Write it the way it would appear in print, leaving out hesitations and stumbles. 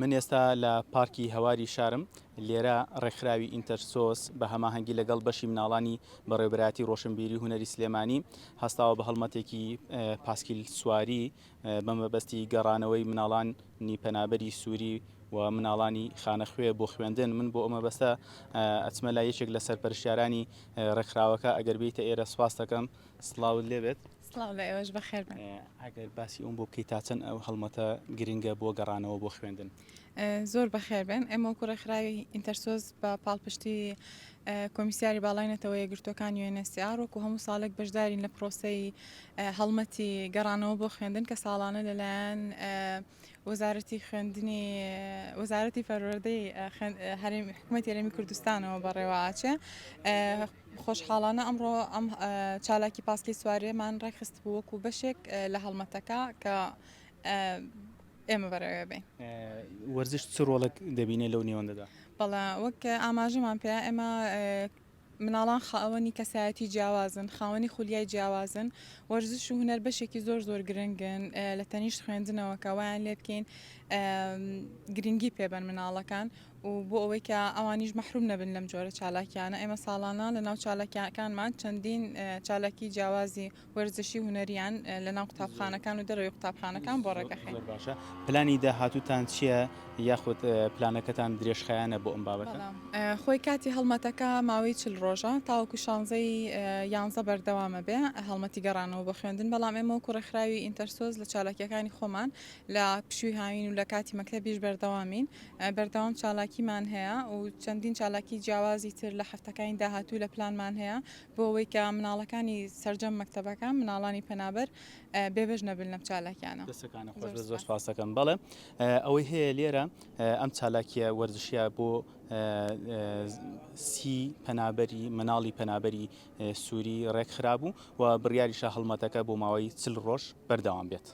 من ئێستا لە پارکی هەواری شارم، لێرە ڕێکخراوی ئینتەرسۆس بە هەماهەنگی لەگەڵ بەشی مناڵانی بەڕێوەبەرایەتی ڕۆشنبیری و هونەری سلێمانی هەستاوە بە هەڵمەتێکی پاسکیل سواری بە مەبەستی گەڕانەوەی مناڵانی پەنابەری سووری و مناڵانی خانەخوێ بۆ خوێندن من بۆ ئەو مەبەستە ئەچمە لای یەکێک لە سەرپەرشتیارانی ڕێکخراوەکە ئەگەر بێیتە ئێرە سوپاست دەکەم سڵاوت لێبێت. سڵاو لە ئێوەش بەخێر بێن. ئەگەر باسی ئەوم بۆ بکەیت تا چەند ئەو هەڵمەتە گرنگە بۆ گەڕانەوە بۆ خوێندن؟ زۆر بەخێر بێن. ئێمە وەکو ڕێکخراوی ئینتەرسۆز بە پاڵپشتی کۆمیسیاری باڵای نەتەوە یەکگرتووەکان UNHCR وەکو هەموو ساڵێک بەشدارین لە پرۆسەی هەڵمەتی گەڕانەوە بۆ خوێندن کە ساڵانە لەلایەن وەزارەتی خوێندنی وەزارەتی پەروەردەی هەرێم حکوومەتی هەرێمی کوردستانەوە بەڕێوە ئاچێ. خۆشحاڵانە ئەمڕۆ ئەم چالاکی پاسکیل سوارێمان ڕێکخستبوو وەکو بەشێک لە هەڵمەتەکە کە ئێمە بەڕێوە بین. وەرزش چ ڕۆڵێک دەبینێ لەو نێوەندەدا؟ بەڵێ وەک ئاماژەمان پێ ئێمە مناڵان خاوەنی کەسایەتی جیاوازن، خاوەنی خولیای جیاوازن، وەرزش و هونەر بەشێکی زۆر زۆر گرنگن لە تەنیشت خوێندنەوە کە وایان لێ بکەین گرنگی پێبەن مناڵەکان و بۆ ئەوەی کە ئەوانیش مەحروم نەبن لەم جۆرە چالاکیانە ئێمە ساڵانە لە ناو چالاکیەکانمان چەندین چالاکی جیاوازی وەرزشی هونەریان لە ناو قوتابخانەکان و دەرەوەی قوتابخانەکان بۆ ڕێکەخەین. زۆر باشە پلانی داهاتووتان چییە یاخود پلانەکەتان درێژخایەنە بۆ ئەم بابەتە؟ خۆی کاتی هەڵمەتەکە ماوەی چل ڕۆژە تاوەکو شانزەی یانزە بەردەوامە بێ هەڵمەتی گەڕانەوە بۆ خوێندن بەڵام ئێمە وەکو ڕێکخراوی ئینتەرسۆز لە چالاکیەکانی خۆمان لە پشووی هاوین و لە کاتی مەکتەبیش بەردەوامین بەردەوام چالاکیمان هەیە و چەندین چالاکی جیاوازی تر لە هەفتەکانی داهاتوو لە پلانمان هەیە بۆ ئەوەی کە مناڵەکانی سەرجەم مەکتەبەکان مناڵانی پەنابەر بێبەش نەبن لەم چالاکیانە. دەستەکانت خۆش بێت زۆر سوپاس دەکەم. بەڵێ ئەوەی هەیە لێرە ئەم چالاکیە وەرزشیە بۆ سی پەنابەری مناڵی پەنابەری سووری ڕێکخرابوو و بڕیاریشە هەڵمەتەکە بۆ ماوەی چل ڕۆژ بەردەوام بێت.